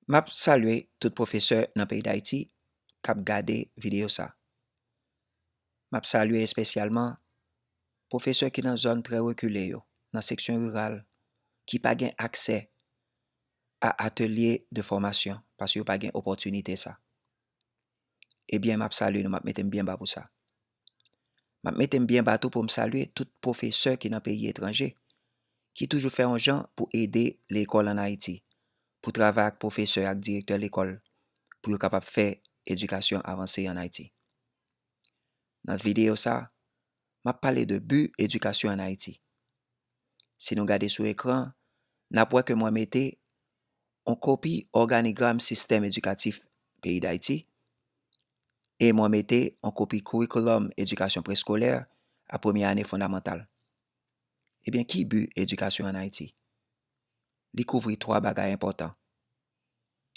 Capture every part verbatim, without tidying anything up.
M ap salye tout pwofesè nan peyi Dayiti k ap gade videyo sa. M ap salye espesyalman pwofesè ki nan zòn trè rekile yo, nan seksyon riral, ki pa gen aksè a atelye de fòmasyon, paske yo pa gen opòtinite sa. Ebyen, m ap salye nou, m ap mete m byen ba pou sa. M ap mete m byen ba tou pou m salye tout pwofesè ki nan peyi etranje, ki toujou fè yon jan pou ede lekòl ann Ayiti, pou travay ak pwofesè ak direktè lekòl, pou yo kapab fè edikasyon avanse ann Ayiti. Nan videyo sa, m ap pale de bi edikasyon ann Ayiti. Si nou gade sou ekran, n ap wè ke mwen mete yon kopi òganigram sistèm edikatif peyi Dayiti, e mwen mete yon kopi kourikoulòm edikasyon preskolè a premyè ane fondamantal. Ebyen, ki bi edikasyon ann Ayiti? Li kouvri twa bagay enpòtan.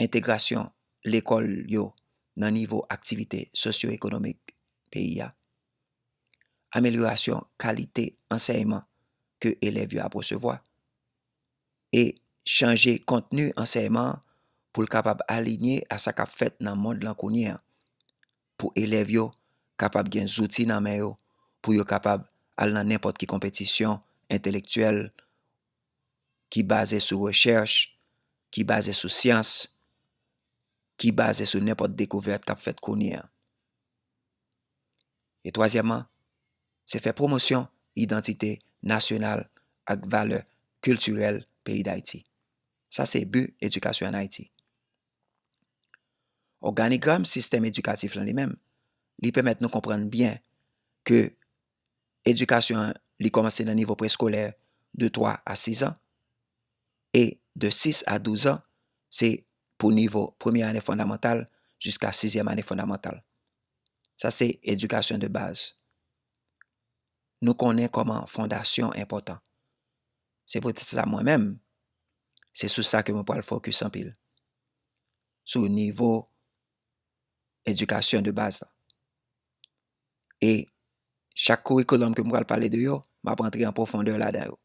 Entegrasyon lekòl yo nan nivo aktivite sosyo-ekonomik peyi a. Amelyorasyon kalite ansèyman ke elèv yo ap resevwa. E chanje kontni ansèyman an pou l kapab alinye a sa k ap fèt nan mond lan kounye a. Pou elèv yo kapab gen zouti nan men yo, pou yo kapab al nan nenpòt ki konpetisyon entelektyèl ki baze sou rechèch, ki baze sou syans, ki baze sou nenpòt dekouvèt k ap fèt kounye a. E twazyèmman, se fè pwomosyon idantite nasyonal ak valè kiltirèl peyi Dayiti. Sa se bi edikasyon ann Ayiti. Òganigram sistèm edikatif lan li menm, li pèmèt nou konprann byen ke edikasyon an, li kòmanse nan nivo preskolè de twa a sis an, e de sis a douz an, se pou nivo premyè ane fondamantal jiska sizyèm ane fondamantal. Sa se edikasyon de baz. Nou konnen kòman fondasyon enpòtan. Se poutèt sa mwen menm, se sou sa ke mwen pral fokis anpil. Sou nivo edikasyon de baz la. E chak kourikoulòm ke m pral pale de yo, m ap antre an pwofondè ladan yo.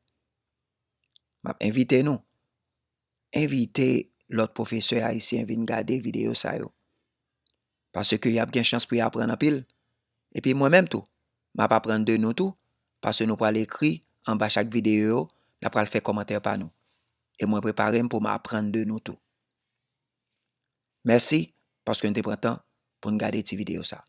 M ap envite nou, envite lòt pwofesè ayisyen vin gade videyo sa yo. Paske y ap gen chans pou y aprann anpil. Epi mwen menm tou, m ap aprann de nou tou, paske nou pral ekri anba chak videyo yo, n ap pral fè kòmantè pa nou. E mwen prepare m pou m aprann de nou tou. Mèsi paske nou te pran tan pou n gade ti videyo sa.